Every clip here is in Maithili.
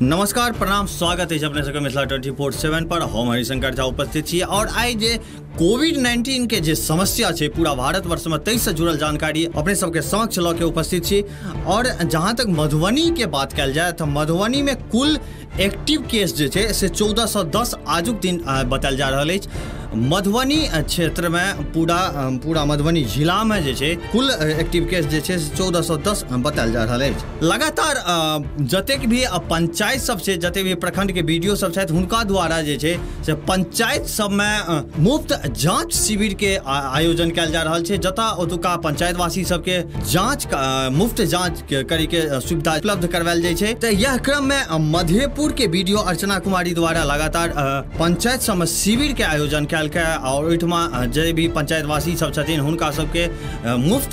नमस्कार, प्रणाम, स्वागत है अपने सबके मिथिला 24/7 पर। हम हरिशंकर झा उपस्थित छी और आइ जे कोविड-19 के जे समस्या छै पूरा भारतवर्ष में ताहि से जुड़ल जानकारी अपने सबके समक्ष लऽ के उपस्थित छी। और जहाँ तक मधुबनी के बात कयल जाय तऽ मधुबनी में कुल एक्टिव केस जे छै से 1410 आजुक दिन बतायल जा रहल अछि। मधुबनी क्षेत्र में पूरा मधुबनी जिला में जे छै कुल एक्टिव केस जे छै से 1410 बतायल जा रहल अछि। लगातार जतेक भी पंचायत सब छै, जतेक भी प्रखंड के बीडीओ सब छथि, हुनका द्वारा जे छै से पंचायत सब में मुफ्त जांच शिविर के आयोजन कयल जा रहल छै, जतऽ ओतुका पंचायतवासी सबके जांच मुफ्त जांच करे के सुविधा उपलब्ध करवायल जाइ छै। तऽ यह क्रम में मधेपुर के बीडीओ अर्चना कुमारी द्वारा लगातार पंचायत सब में शिविर के आयोजन कयल और ओहिठमा जे भी पंचायतवासी सब छथिन हुनका सबके मुफ्त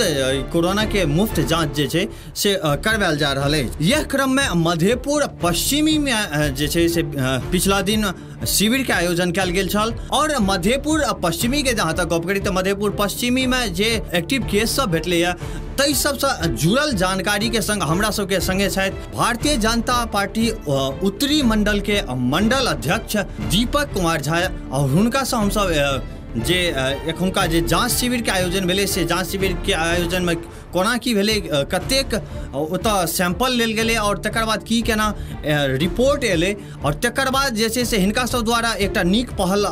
कोरोना के मुफ्त जांच जे छै से करवायल जा रहल अछि। यह क्रम में मधेपुर पश्चिमी में जे छै से पिछला दिन शिविर के आयोजन कयल गेल छल। और मधेपुर पश्चिमी के जहाँ तक गप करी तऽ मधेपुर पश्चिमी में जे एक्टिव केस सब भेटलैए ताहि सबसँ जुड़ल जानकारी के संग हमरा सबके संगे छथि भारतीय जनता पार्टी उत्तरी मंडल के मंडल अध्यक्ष दीपक कुमार झा और हुनकासँ हमसब जे एखुनका जे जांच शिविर के आयोजन भेलै से जांच शिविर के आयोजन में कोना की भेलै, कतेक ओतऽ सैंपल लेल गेलै और तकर बाद की केना रिपोर्ट एलै और तकर बाद जे छै से हिनका सब द्वारा एकटा नीक पहल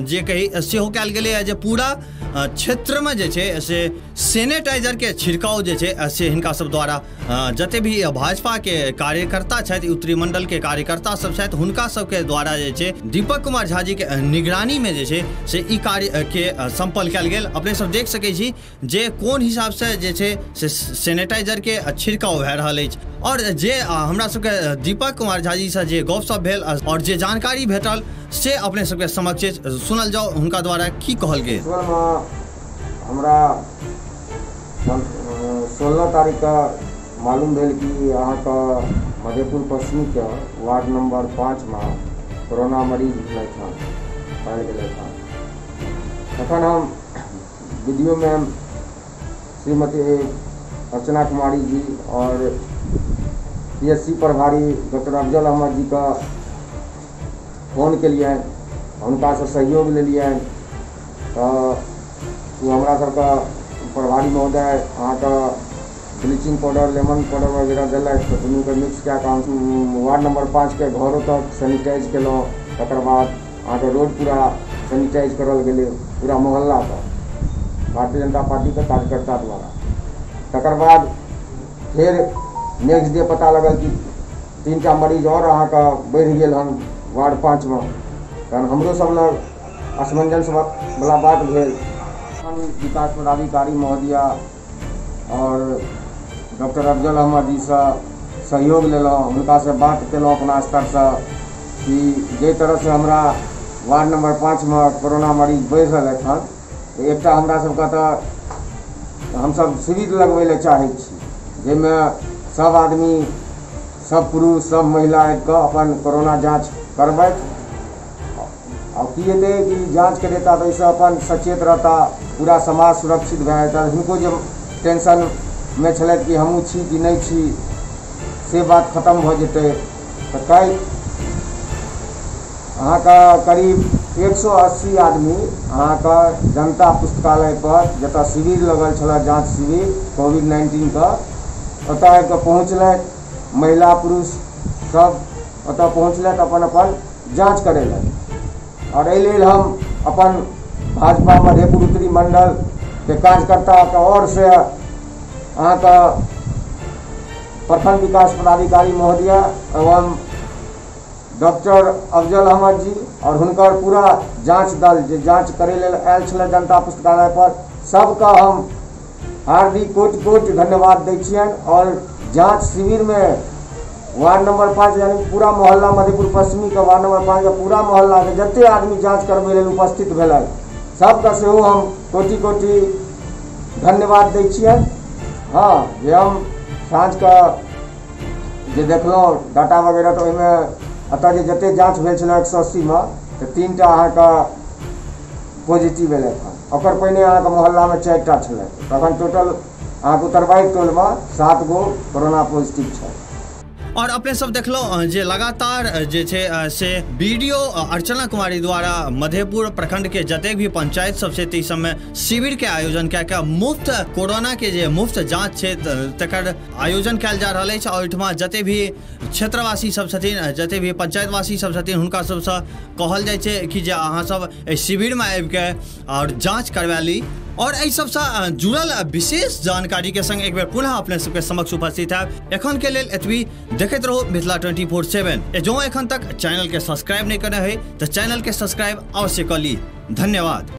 जे कही सेहो कयल गेलै जे पूरा क्षेत्रमे जे छै से सैनिटाइजर के छिड़काव जे छै से हिनका सब द्वारा जते भी भाजपा के कार्यकर्ता छथि, उत्तरी मंडल के कार्यकर्ता सब छथि, हुनका सबके द्वारा जे छै दीपक कुमार झा जी के निगरानी में जे छै से ई कार्य के संपन्न कयल गेल। अपने सब देख सकै छी जे कोन हिसाब से जे छै से सैनिटाइजर के छिड़काव भए रहल अछि। और जे हमरा सबके दीपक कुमार झा जी से जे गपशप भेल और जे जानकारी भेटल से अपने सबके समक्ष सुनल जाओ, हुनका द्वारा की कहल गेल। हमरा 16 तारीख का मालूम भेल कि अहाँके मधेपुर पश्चिमी के वार्ड नंबर 5 में कोरोना मरीज भेलै हन, पायल गेलै हन। तखन हम वीडियो में श्रीमती अर्चना कुमारी जी और पीएससी प्रभारी डॉक्टर अफजल अहमद जी का फोन केलियनि, हुनकासँ सहयोग लेलियनि। तऽ ओ हमरा सबके प्रभारी महोदय अहाँके ब्लीचिंग पाउडर, लेमन पाउडर वगैरह देलथि, तऽ दुनूके मिक्स कए कऽ हम वार्ड नंबर 5 के घरो तक सैनिटाइज केलहुँ। तकर बाद अहाँके रोड पूरा सैनिटाइज करल गेलै पूरा मोहल्लाके भारतीय जनता पार्टीके कार्यकर्ता द्वारा। तकर बाद फेर नेक्स्ट डे पता लगल कि 3टा मरीज और अहाँके बढ़ि गेल हन वार्ड 5 में। तहन हमरो सब लग असमंजस वाला बात भेल। विकास पदाधिकारी महोदया और डॉक्टर अफजल अहमद जी से सहयोग लेलहुँ, हुनकासँ बात केलहुँ अपना स्तरसँ कि जाहि तरहसँ हमरा वार्ड नंबर 5 में कोरोना मरीज बढ़ि रहल हन, एकटा हमरा सबके तऽ हमसब शिविर लगबै लए चाहै छी जाहिमे सब आदमी, सब पुरुष, सब महिला आबिकऽ अपन कोरोना जाँच करबथि। आ की हेतै कि जाँच करेता तऽ ओहिसँ अपन सचेत रहता, पूरा समाज सुरक्षित भए जेता। हिनको जे टेंशनमे छलथि कि हमहूँ छी कि नहि छी, से बात खतम भऽ जेतै। तऽ काल्हि अहाँके करीब 180 आदमी अहाँके जनता पुस्तकालय पर जतऽ शिविर लगल छलै जाँच शिविर कोविड-19 के, ओतऽ आबिकऽ पहुँचलथि। महिला पुरुष सब ओतऽ पहुँचलथि अपन अपन जाँच करै लए। और एहि लेल हम अपन भाजपा मधेपुर उत्तरी मंडल के कार्यकर्ताके ओर से अहाँके प्रखंड विकास पदाधिकारी महोदया एवं डॉक्टर अफजल अहमद जी और हुनकर पूरा जाँच दल जे जाँच करै लेल आयल छलै जनता पुस्तकालय पर, सबके हम हार्दिक कोटि कोटि धन्यवाद दै छियनि। और जाँच शिविर में वार्ड नंबर 5 यानी पूरा मोहल्ला मधेपुर पश्चिमी के वार्ड नंबर 5 के पूरा मोहल्ला के जते आदमी जाँच करबै लेल उपस्थित भेलै सबके सेहो हम कोटि कोटि धन्यवाद दै छियनि। हाँ, जे हम साँझके जे देखलहुँ डाटा वगैरह तऽ ओहिमे एतऽ जे जते जाँच भेल छलै 180 में तऽ 3टा अहाँके पॉजिटिव एलै हन। ओकर पहिने अहाँके मोहल्लामे 4टा छलै, तखन टोटल अहाँके उत्तरवाइ टोलमे 7 गो कोरोना पॉजिटिव छल। और अपने सब देखलहुँ जे लगातार जे छै से बीडीओ अर्चना कुमारी द्वारा मधेपुर प्रखंड के जतेक भी पंचायत सब छै ताहि सबमे शिविर के आयोजन कए कऽ मुफ्त कोरोना के जे मुफ्त जाँच छै तकर आयोजन कयल जा रहल अछि। और एहिठमा जते भी क्षेत्रवासी सब छथिन, जते भी पंचायतवासी सब छथिन, हुनका सबसँ कहल जाइ छै कि जे अहाँ सब एहि शिविरमे आबिके और जाँच करवा ली। और एहि सबसँ जुड़ल विशेष जानकारी के संग एक बेर पुनः अपने सबके समक्ष उपस्थित है। एखन के लेल एतबी, देखैत रहू मिथिला 24/7। जो एखन तक चैनल के सब्सक्राइब नहीं करने है तो चैनल के सब्सक्राइब अवश्य कर ली। धन्यवाद।